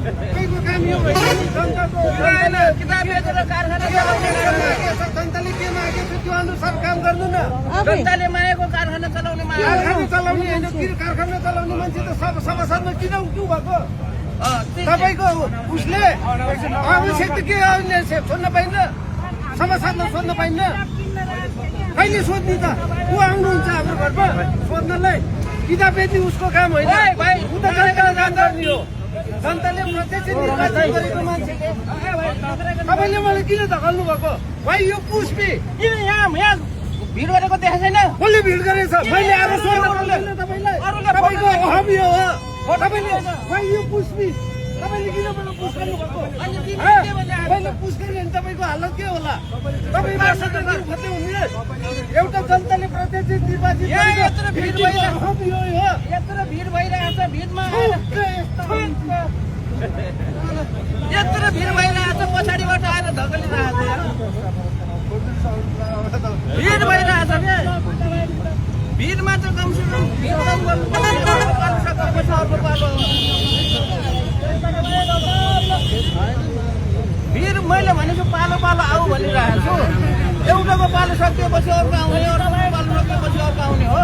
सबैको काम यो होइन नि, जनताको किताब बेचेर कारखाना चलाउने जनताले के मागेको छ त्यो अनुसार काम गर्नु न। जनताले मागेको कारखाना चलाउने कारखाना चलाउने होइन, कारखाना चलाउने मान्छे त सभासदमा किन उठ्नु भएको? तपाईँको उसले आवश्यक त के सोध्न पाइन्न? सभासदमा सोध्न पाइन्न? कहिले सोध्ने त? को आउनुहुन्छ हाम्रो घरमा सोध्नलाई? किताब बेच्ने उसको काम होइन, ऊ त जनताले काम गर्ने हो। जनताले प्रत्यक्ष निर्वाचन गरेको मान्छेले तपाईँले मलाई किन धकाल्नु भएको? भाइ यो पुष्पी किन यहाँ भिड गरेको देखाएको छैन? कसले भिड गरेछ? मैले अब सोध्न तपाईँलाई, तपाईँको अहम यो हो। तपाईँले भाइ यो पुष्पी तपाईँले किन मलाई पुस गर्नु भएको? मैले पुस गरेँ भने तपाईँको हालत के होला? तपाईँ खोज्दै हुने एउटा जनताले प्रत्यक्ष निर्वाचित यत्रो भिड भइरहेको अहम यो हो। यत्रो भिड भइरहेको छ, भिडमा यत्रो भिड भइरहेको छ, पछाडिबाट आएर धकलिरहेको छ। भिड भइरहेको छ क्या, भिडमा चाहिँ कमसेकम भिड कम गर्नु सकेपछि अर्को पालो भिड मैले भनेको पालो पालो आऊ भनिरहेको छु। एउटाको पालो सकिएपछि अर्को आउने, अर्को पालो सकिएपछि अर्को आउने हो।